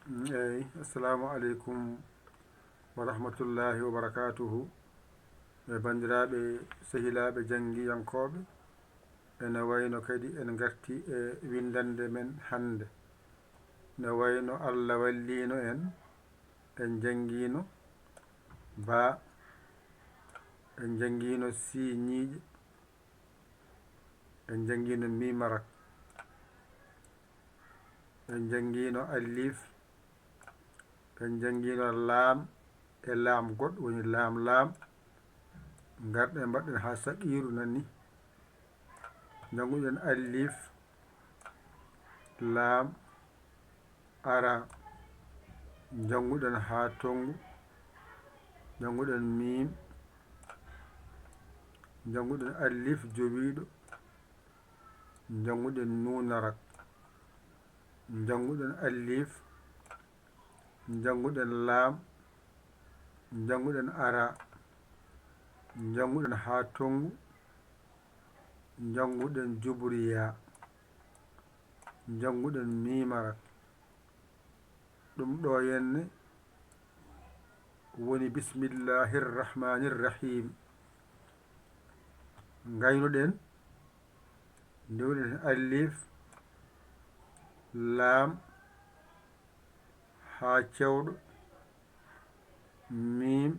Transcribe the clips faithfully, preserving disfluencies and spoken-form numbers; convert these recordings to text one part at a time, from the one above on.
Eyi, assalamu aleykum wa rahmatullahi wa barakatuhu. E banndiraaɓe, sehilaaɓe janngiyankooɓe, ene wayno kadi en ngarti e winndannde men hannde. Ne wayno Allah walliino en, en njanngiino ba, en njanngiino siiñiiƴe, en njanngiino mimarak, en njanngiino alif, en njanngiino laam e laam goɗɗo, woni laam laam. Ngarɗen mbaɗɗen haa saqiiru nani. Njannguɗen alif, laam, ara. Njannguɗen haa tonngu. Njannguɗen miim. Njannguɗen alif jowiiɗo. Njannguɗen nuunarak. Njannguɗen alif. Njannguɗen laam. Njannguɗen ara. Njannguɗen haa tonngu. Njannguɗen juburiya. Njannguɗen mimarak. Ɗum ɗo henne woni bismillahir rahmanir rahim. Ngaynuɗen, ndewɗen alif, laam, haa cewɗo, miim,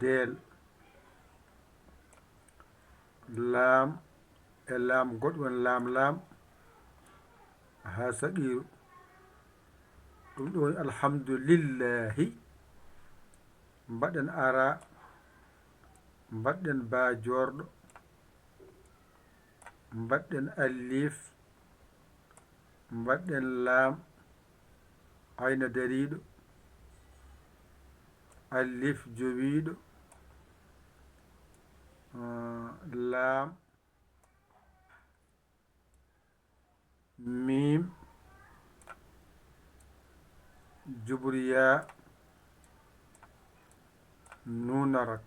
deel, laam e laam goɗɗo, won laam laam haa saqiiru. Ɗum ɗo woni alhamdulillahi. Mbaɗen ara, mbaɗen baa joorɗo, mbaɗen alif, mbaɗen laam, ayna dariiɗo, alif jowiiɗo, ah, laam, miim, juburiya, nuunarak.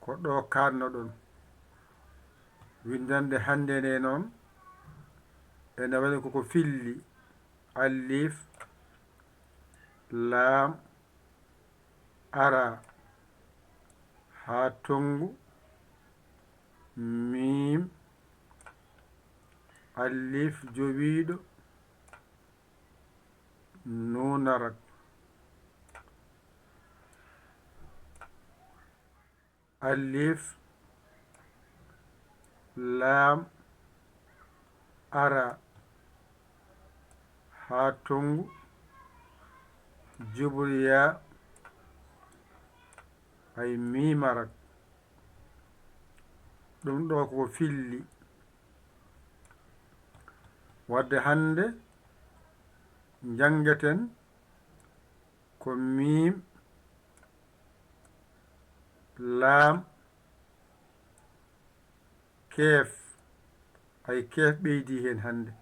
Ko ɗo kaannoɗon. Winndannde hannde nde noon, ene waɗi koko filli, alif, laam, ara, haa tonngu, miim, alif jowiiɗo, nuunarak. Alif, laam, ara, haa tonngu, juburiya, ay mimarak. Ɗum ɗo ko filli. Wadde hannde njanngeten ko miim, laam, keef. Ay keef ɓeydi heen hannde.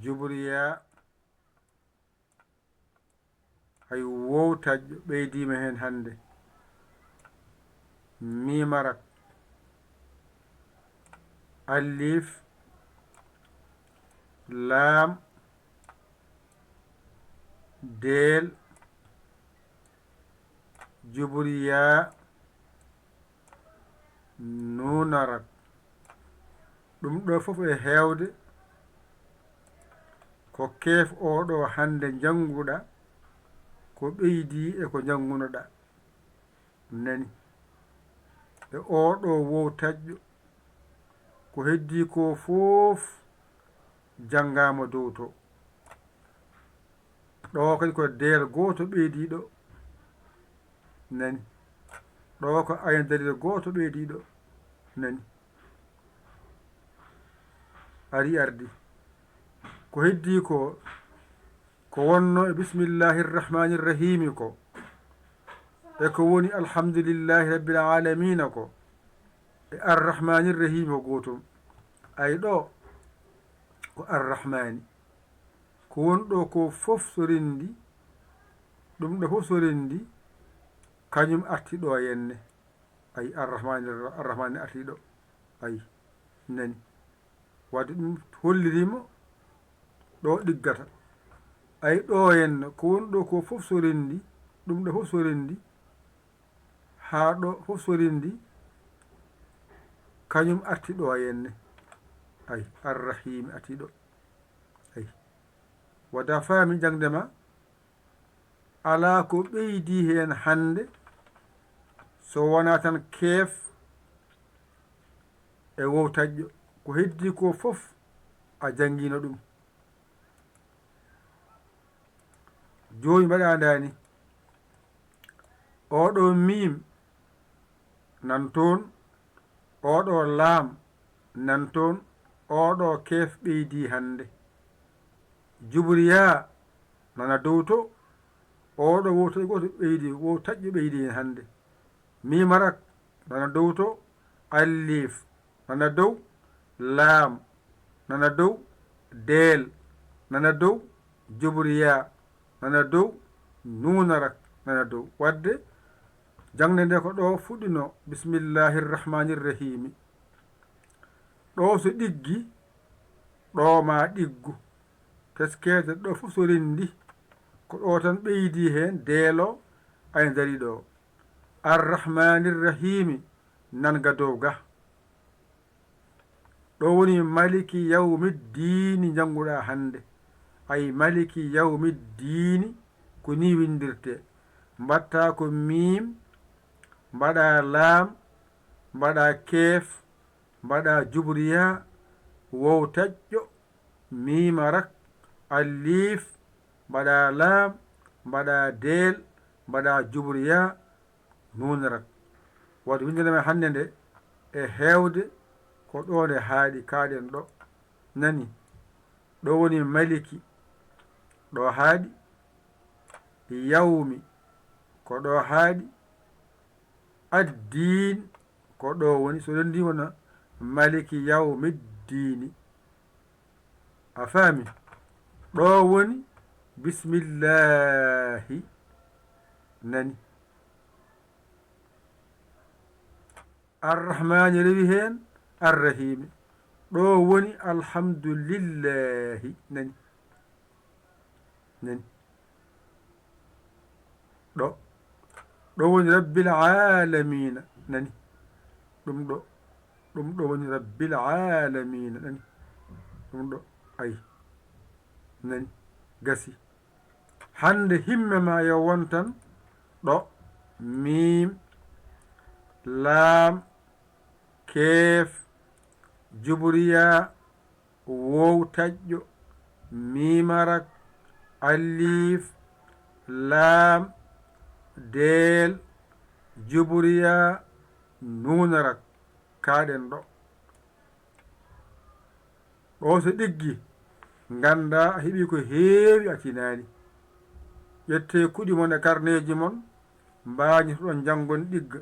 Juburiya, hay wowtaƴƴo ɓeydiima heen hannde. Mimarak, alif, laam, deel, juburiya, nuunarak. Ɗum ɗo fof e heewde ko keef oo ɗo hannde njannguɗa, ko ɓeydi e ko njanngunoɗa. Nani? E oo ɗo wowtaƴƴo, ko heddii ko fof janngaama dow to. Ɗo kadi ko deel gooto ɓeydiiɗo. Nani? Ɗo ko ayna daliil gooto ɓeydiiɗo. Nani? Ari ardi. Ko heddii ko, ko wonno e bismillahir rahmanir rahimi ko, e ko woni alhamdulillahi rabbil alamina ko, e arrahmanir rahimi ko gootum. Ay ɗo ko arrahmani. Ko woni ɗo ko fof so renndi, ɗum ɗo fof so renndi, kañum arti ɗo henne. Ay, arrahmani, arrahmani arti ɗo. Ay, nani. Wadde ɗum hollirii mo ɗo ɗiggata. Ay, ɗo henna, ko woni ɗo ko fof so renndi, ɗum ɗo fof so renndi, haa ɗo fof so renndi, kañum arti ɗo henne. Ay, Arrahiimi arti ɗo. Ay, wadde a faami jaŋde ma, alaa ko ɓeydi heen hannde, so wonaa tan keef e wow taƴƴo. Ko heddii ko fof, a janngiino ɗum. Jooni mbaɗa ndaani. Oɗo miim nan toon, oɗo laam nan toon, oɗo keef ɓeydi hannde. Jubriya nana dow to, oɗo wow taƴƴo gooto ɓeydi, wow taƴƴo ɓeydi heen hannde. Miim arak nana dow to, alliif nana dow, laam nana dow, deel nana dow, jubriya nana dow, nuun arak nana dow. Wadde jaŋde nde ko ɗo fuɗɗinoo, bismillahi rrahmani rrahiimi. Ɗo so ɗiggi, ɗo ma ɗiggu. Teskeede ɗo fof so renndi, ko ɗo tan ɓeydi heen deelo, ay ndari ɗo. Arrahmani rrahiimi nan ga dow ga. Ɗo woni maliki yawmi ddiini njannguɗaa hannde. Ay maliki yawmi ddiini, ko ni winndirtee. Mbaɗtaa ko miim, mbaɗaa laam, mbaɗaa keef, mbaɗaa jubriya, wow taƴƴo, miim arak, alliif, mbaɗaa laam, mbaɗaa deel, mbaɗaa jubriya, nuun arak. Wadde winnde men hannde nde e heewde ko ɗo nde haaɗi, kaaɗen ɗo. Nani? Ɗo woni maliki, ɗo haaɗi, yawmi, ko ɗo haaɗi, addiin, ko ɗo woni, so renndii wona maliki yawmi ddiini. A faami? Ɗo woni bismillaahi. Nani? Arrahmaani rewi heen, Arrahiimi. Ɗo woni alhamdulillaahi. Nani? Nani? Ɗo. Ɗo woni rabbil aalamiina. Nani? Ɗum ɗo. Ɗum ɗo woni rabbil aalamiina. Nani? Ɗum ɗo. Ay. Nani? Gasi. Hannde himme ma yo won tan ɗo. Miim, laam, keef, jubriya, wow taƴƴo, miim arak, alliif, laam, deel, jubriya, nuun arak. Kaaɗen ɗo. Ɗo so ɗiggi, nganndaa a heɓii ko heewi a tinaani. Ƴettee kuɗi mon e karneeji mon, mbaañitoɗon njanngon ɗigga.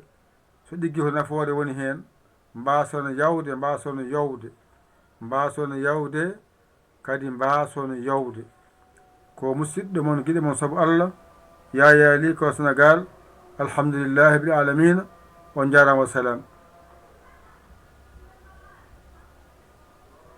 So ɗiggi ko nafoore woni heen, mbaason yawde, mbaason yowde, mbaason yawde, kadi mbaason yowde. Ko musidɗo mon, giɗo mon sabu Allah, Yaya Ly ko Senegal. Alhamdulillahi bil alamina. On njaaraama, wa salaam.